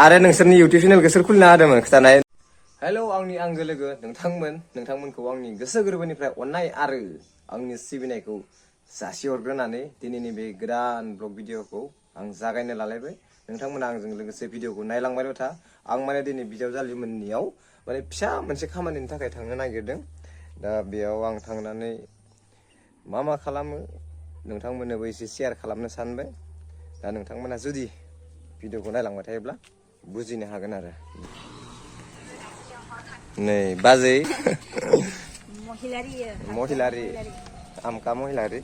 आरो नोंसोरनि इउटिउब चेनेलखौ सोर खुलिना होदोंमोन खोथानाय। हेलौ आंनि आंगो लोगो नोंथांमोनखौ आंनि गोसो गोरबोनिफ्राय अननाय आरो आंनि सिबिनायखौ जासिहरग्रोनानै दिनैनि बे गोदान ब्लग भिडिअखौ आं जागायनो लालायबाय। नोंथांमोना आंजों लोगोसे भिडिअखौ नायलांबाय था। आं माने दिनै बिजावजालिमोननियाव माने फिसा मोनसे खामानिनि थाखाय थांनो नागिरदों। दा बेयाव आं थांनानै मा खालामो नोंथांमोननोबो एसे शेयार खालामनो सानबाय। दा नोंथांमोना जुदि भिडिअखौ नायलांबाय थायोब्ला बुजिनो हागोन आरो। नै बाजै महिलारि आमका महिलारि।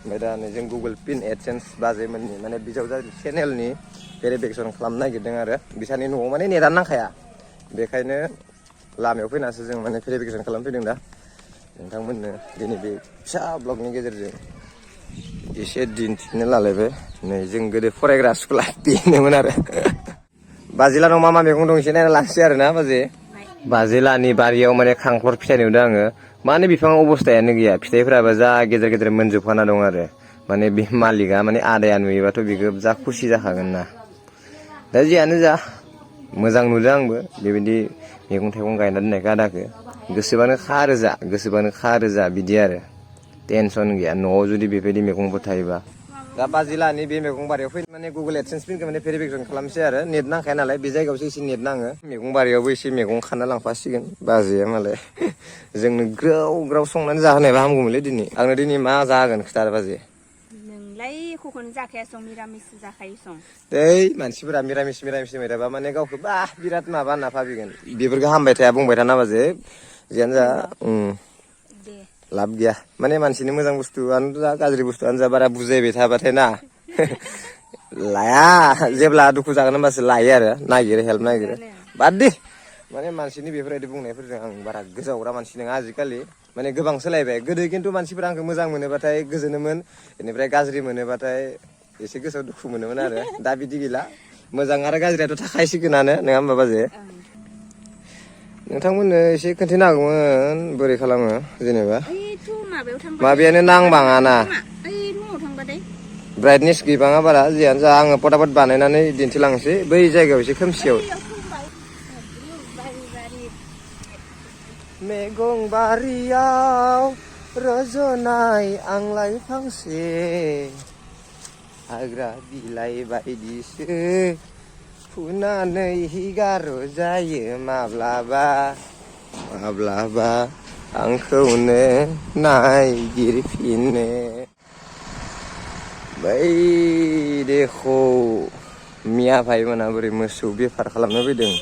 ओमफ्राय दा नै जों गुगोल पिन एडसेन्स बाजैमोननि माने बिजावजालि चेनेलनि भेरिफिकेसन खालामनो नागिरदों आरो। बिसानि न'आव माने नेटानो नांखाया, बेखायनो लामायाव फैनासो जों माने भेरिफिकेसन खालामफैदों। दा नोंथांमोननो दिनै बे फिसा ब्लगनि गेजेरजों एसे दिन्थिनो लालायबाय। नै जों गोदो फरायग्रा स्कुला बेनोमोन आरो। बाजिलानाव मा मैगं दं एसे नायना लानोसै आरो ना बाजै। बाजिलानि बारियाव माने खांखर फिथाइ नुदों आङो। माने बिफाङाव अबस्थायानो गैया, फिथाइफोराबो जा गेजेर गेजेर मोनजोबखाना दं आरो। माने बे मालिकआ माने आदाया नुयोबाथ' बेखौ जा खुसि जाखागोन ना। दा जियानो जा मोजां नुदों आंबो बेबायदि मैगं थाइगं गायना दोननायखौ आदाखौ। गोसोबानो खा रोजा बिदि आरो टेनसन गैया न'आव जुदि बेबायदि मैगंफोर थायोबा। दा बाजिलानि बे मैगं बारियाव फै माने गुगोल एडसेन्स पिनखौ माने भेरिफिकेसन खालामसै आरो। नेट नांखाया नालाय बे जायगायावसो एसे नेट नाङो। मैगं बारियावबो एसे मैगं खाना लांफासिगोन बाजैया मालाय। जोंनो ग्राव संनानै जाहोनायबा हामगौमोनलै दिनै। आंनो दिनै मा जागोन खोथा बाजै। नोंलाय एख'खौनो जाखाया सं, मिरामिस जाखायो सं। दै मानसिफोरा मिरामिस होनबाय माने गावखौ बिराद माबा होनना भाबिगोन। बेफोरखौ हामबाय थाया बुंबाय था ना बाजै। जियानो जा दे लाब गैया माने मानसिनि मोजां बुस्थुआनो जा गाज्रि बुस्थुआनो जा बारा बुजायबाय थाबाथाय ना लाया। जेब्ला दुखु जागोन होनबासो लायो आरो नागिरो हेल्प नागिरो। नंगौआनो बाद दे माने मानसिनि बेफोरबायदि बुंनायफोरजों आं बारा गोजावग्रा मानसि नङा आजिखालि। माने गोबां सोलायबाय। गोदो खिन्थु मानसिफोरा आंखौ मोजां मोनोबाथाय गोजोनोमोन, बेनिफ्राय गाज्रि मोनोबाथाय एसे गोसोआव दुखु मोनोमोन आरो। दा बिदि गैला। मोजां आरो गाज्रियाथ' थाखायसिगोनानो नङा होमबा बाजै। नोंथांमोननो एसे खोन्थानो हागौमोन बोरै खालामो जेनेबा। ओइथ' माबायाव थांबाथाय माबायानो माबागोन नांबाङाना खोमा ओइ रुमाव थांबाथाय। ब्राइटनेस गैबाङा बारा। जियानो जा आङो फटाफट बानायनानै दिन्थिलांसै बै जायगायाव एसे खोमसियाव। मैगं बारियाव रज'नाय आंलाय फांसे, हाग्रा बिलाइ बायदिसो फुनानै गारजायो माब्लाबा आंखौनो नायगिरफिनो। बै देख' मिया भाइ मोना बोरै मोसौ बेफार खालामनो फैदों।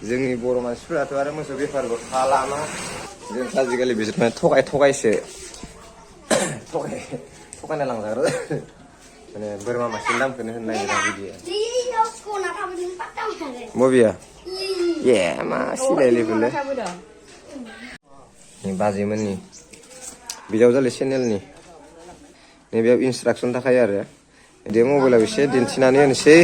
जोंनि बर' मानसिफोराथ' आरो मोसौ बेफारबो खालामा। जों आजिखालि बिसोरनो थगायसो थगायना लांजाग्रा माने बोरमा मासेनि दामखौनो होनो नागिरा बिदि। बबेया ए मा सिलायलै बेलाय बाजैमोननि बिजावजालि चेनेलनि नैबेयाव इन्सट्राकसन थाखायो आरो। बे मबाइलाव एसे दिन्थिनानै होनोसै।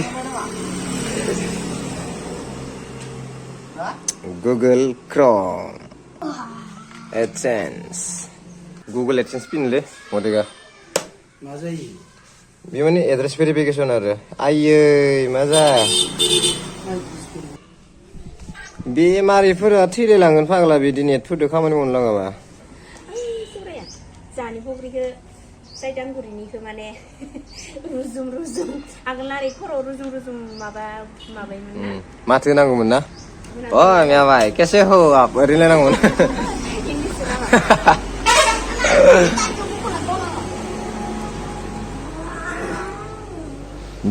Google Chrome AdSense Google AdSense पिनलै मदेगा मा जायो बे माने एड्रेस भेरिफिकेसन आरो। आयै मा जा बेमारिफोरा थैलायलांगोन फाग्ला बिदि नेटफोरदो खामानि मावलाङाबा। जानि फख्रिखौ जायदांगुरिनिखौ माने रुजुम आगोल नारै खर'आव रुजुम माबायोमोन ना। माथो होनांगौमोन ना। अ मिया भाई कैसे हो आप ओरैनो नांगौमोन।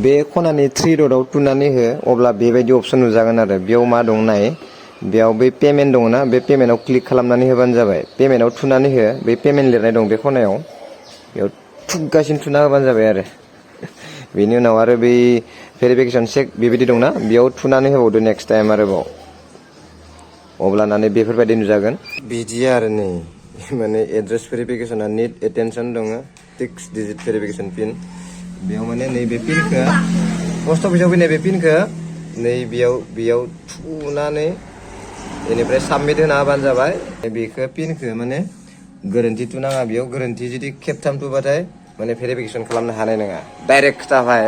बे खनानि थ्रि डटआव थुनानै हो अब्ला बेबायदि अपसन नुजागोन आरो। बेयाव मा दं नाय, बेयाव बै पेमेन्ट दङना बे पेमेन्टआव क्लिक खालामनानै होबानो जाबाय। पेमेन्टआव थुनानै हो, बे पेमेन्ट लिरनाय दं बे खनायाव, बेयाव थुगासिनो थुना होबानो जाबाय आरो। बेनि उनाव आरो बै भेरिफिकेसन चेक बेबायदि दंना बेयाव थुनानै होबावदो नेक्स्ट टाइम आरोबाव। अब्लानानै बेफोरबायदि नुजागोन बिदि आरो। नै माने एड्रेस भेरिफिकेसना निड एटेनसन दङ, 6 डिजिट भेरिफिकेसन पिन। बेयाव माने नैबे पिनखौ पस्ट अफिसाव फैनाय बे पिनखौ नै बेयाव थुनानै बेनिफ्राय साबमिट होना होबानो जाबाय। बेखौ पिनखौ माने गोरोन्थि थुनाङा, बेयाव गोरोन्थि जुदि खेबथाम थुबाथाय माने भेरिफिकेसन खालामनो हानाय नङा। डाइरेक्ट खोथा भाई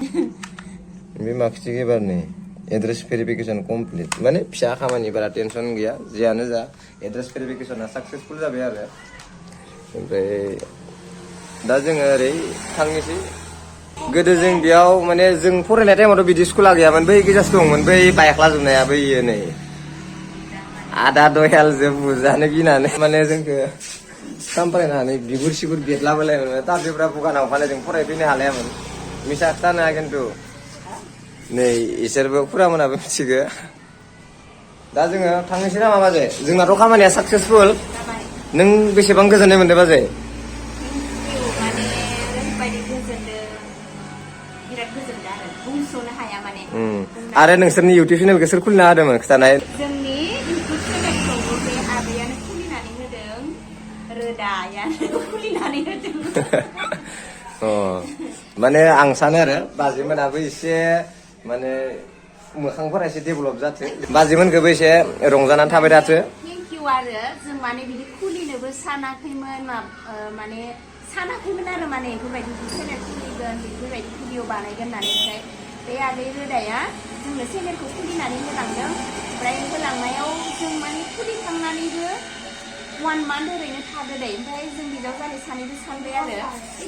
बे मार्कशीट एबारनि एड्रेस भेरिफिकेसन कमप्लिट माने फिसा खामानि बारा टेनसन गैया जियानो जा एड्रेस भेरिफिकेसना साक्सेसफुल जाबाय आरो ओमफ्राय दा जोङो ओरै थांनोसै गोदो जों बेयाव माने जों फरायनाय टाइमावथ' बिदि स्कुला गैयामोन बै गोजासो दंमोन बै बायख्ला जोबनाया बैयो नै आदा दयालजों बुजानो गिनानै माने जोंखौ सामफ्रायनानै बिगुर सिगुर बेदलाबोलायोमोन टारजोफ्रा बुगानाव फाले जों फरायफैनो हालायामोन मिसा खोथा नङा खिन्थु नै इसोरबो फुरामोनाबो मिथिगो दा जोङो थांनोसै नामा बाजै जोंनाथ' खामानिया साक्सेसफुल नों बेसेबां गोजोननाय मोनदों बाजै माने ओरैबायदि गोजोनदों बिराद गोजोनदों आरो बुंस'नो हाया माने आरो नोंसोरनि इउटुब चेनेलखौ सोर खुलिना होदोंमोन खिथानाय जोंनि इउटुब चेनेलखौ बे आबैयानो खुलिनानै होदों रोदायानो खुलिनानै होदों अ माने आं सानो आरो बाजैमोनाबो एसे माने मोखांफोरा एसे डेभेलप जाथो बाजैमोनखौबो एसे रंजानानै थाबाय थाथो थेंक इउ आरो जों माने बिदि खुलिनोबो सानाखैमोन माने सानाखैमोन आरो माने बेफोरबायदि चेनेल खुलिगोन बेफोरबायदि भिडिअ बानायगोन होननानै ओमफ्राय बे आगै रोदाया जोंनो चेनेलखौ खुलिनानै होलांदों ओमफ्राय होलांनायाव जों माने खुलिखांनानैबो 1 मान्थ ओरैनो थादो दे ओमफ्राय जों बिजावजालि सानैबो सानबाय आरो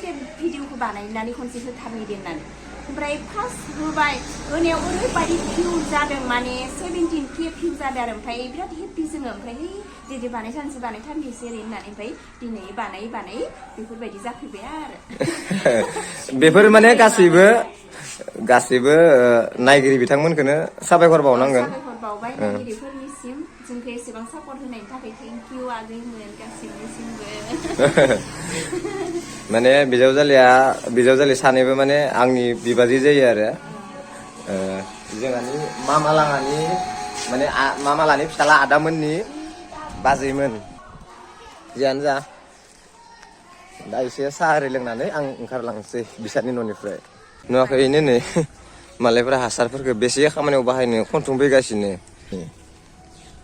बे भिडिअखौ बानायनानै खनसे होथारहैदो होननानै ओमफ्राय फार्स्ट होबाय होनायाव ओरैबायदि भिउ जादों माने 17K भिउ जादों आरो ओमफ्राय बिराद हेपि जोङो ओमफ्राय दे बानायथारनोसै ओरै होननानै ओमफ्राय दिनै बानायै बेफोरबायदि जाफैबाय आरो बेफोर माने गासैबो नायगिरि बिथांमोनखौनो साबायखर बावनांगोन साबायखर बावबाय नायगिरिफोरनिसिम जोंखौ एसेबां सापर्ट होनायनि थाखाय थेंक इउ आगैमोन गासैनिसिमबो माने बिजावजालि सानैबो माने आंनि बिबाजै जायो आरो जोंहानि मामालाङानि माने मामालानि फिसाला आदामोननि बाजैमोन जियानो जा दा एसे साहा ओरै लोंनानै आं ओंखारलांसै बिसोरनि न'निफ्राय नुवाखैनो नै मालायफोरा हासारफोरखौ बेसे खामानियाव बाहायनो खनथुमफैगासिनो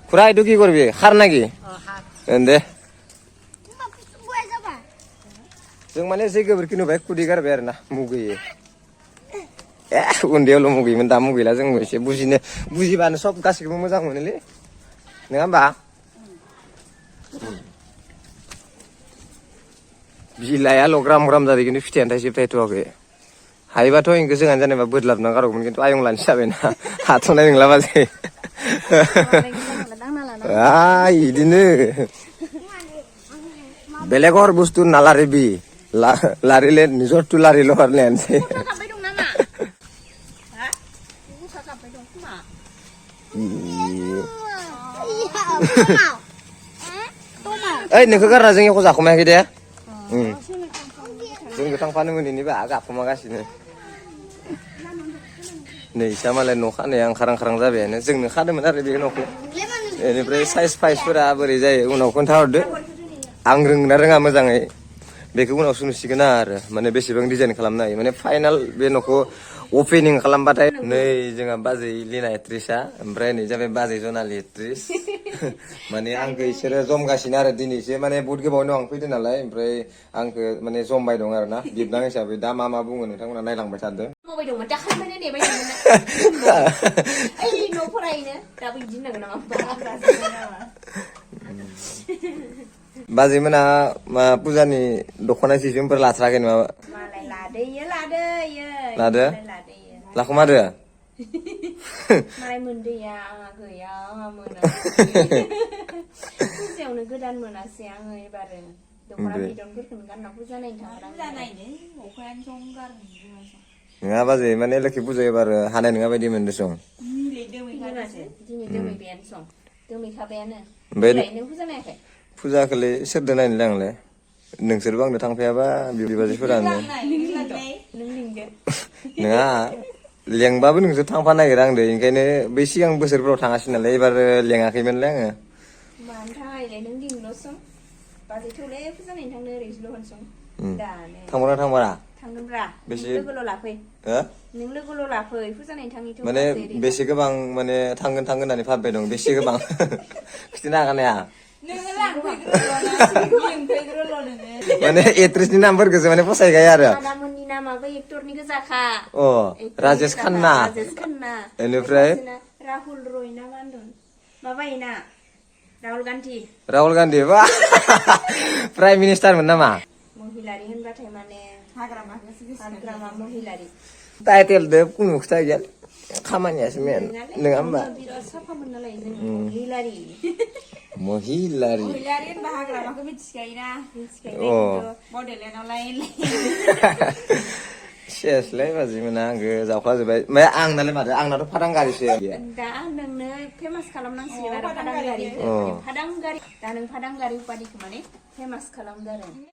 खुरा এইটো কি করবি খার নাকি दे जों माने एसे गोबोरखि नुबाय खुदै गारबाय आरो ना मुगैयो उन्दैयावल' मुगैयोमोन दा मुगैला जोंबो एसे बुजिबानो सब गासैखौबो मोजां मोनोलै नङा होमबा बिलाइआल' ग्राम ग्राम जादों खिन्थु फिथाइयानो थाइसे थाइथ'वाखै हायोबाथ' इंखौ जोंहानो जेनेबा बोदलाबना गारगौमोन खिन्थु आयं लानोसो जाबायना हाथ'नाय नंला बाजै इदिनो बेलेगৰ বস্তু নালাৰিবি লাৰিলে নিজৰটো লাৰি ল আৰু লেনছে ओइ नोंखौ गारना जों एख' जाखुमायाखै दे जोंखौ थांफानो मोनैनिबा गाखुमागासिनो नै इसा मालाय न' खानाया ओंखारां जाबायानो जोंनो खादोंमोन आरो बे न'खौ बेनिफ्राय साइजफोरा बोरै जायो उनाव खोन्थाहरदो आं रोंना रोङा मोजाङै बेखौ उनावसो नुसिगोन आरो माने बेसेबां डिजाइन खालामनो हायो माने फाइनाल बे न'खौ अपेनिं खालामबाथाय नै जोंहा बाजै लिना एक्ट्रिसआ ओमफ्राय नै जाबाय बाजै जनालि एक्ट्रिस माने आंखौ इसोरो जमगासिनो आरो दिनैसो माने बहुत गोबावनि उनाव आं फैदों नालाय ओमफ्राय आंखौ माने जमबाय दं आरो ना बिबनां हिसाबै दा मा बुङो नोंथांमोना नायलांबाय थादो मावबाय दंमोन दाखालिनो नेबाय दंमोन ओइ न'फोरायनो दाबो बिदि होननांगोन नामा बाजैमोना मा फुजानि दख'ना जि जोमफोर लाथ्राखै नामा मालाय लादो लाखुमादो मालाय मोनदैया आंहा गैया आंहा मोना फुजायावनो गोदान मोनासै आङो एबार दख'ना बिदनफोरखौनो गानना फुजा नायनो नङा बाजै माने लोखि फुजा एबार हानाय नङा बायदि मोनदों सं दिनै दोमैबायानो सं दोमैखाबायानो नों फुजा नायाखै फुजाखौलाय सोरदो नायनोलाय आंलाय नोंसोरबो आंनो थांफायाबा बिबाजैफोरानो नङा लेंबाबो नोंसोर थांफा नागिरा आंदो ओंखायनो बै सिगां बोसोरफोराव थाङासै नालाय एबार लेङाखैमोनलै आङो मानो थाङायलाय नों दिनैल'सं बाजै थौले फुजा नायनो थांनो ओरैसोल' होनसं थांबारा थांगोनब्रा लोगोल' लाफै नों लोगोल' लाफै फुजा नायनो थाङिथ' माने बेसे गोबां माने थांगोन होननानै भाबबाय दं बेसे गोबां खिन्थानो हागोन हाया माने एक्ट्रेसनि नामफोरखौसो माने फसायखायो आरो आदामोननि नामाबो एक्टरनि गोजाखा अ राजेश खान्ना राजेश खान्ना बेनिफ्राय राहुल रय ना मा होनदों माबायोना राहुल गान्धी बा प्राइम मिनिस्टारमोन नामा महिलारि होनबाथाय माने हाग्रामा महिलारि टाइटेलदो कुनु खोथा गैया खामानियासो मेन नङा होमबा बिराद साफामोन नालाय जों महिलारि महिलारि होनबा हाग्रामाखौ मिथिखायोना अ बड'लेण्डआवलाय सेसलाय बाजि मोना आंगो जावख्लाजोब्बाय ओमफ्राय आंनालाय माथो आंनाथ' फादांगारिसो दा नोंनो फेमास खालामनांसिगोन आरो फादांगारि दा नों फादांगारि उपाधिखौ माने फेमास खालामदो आरो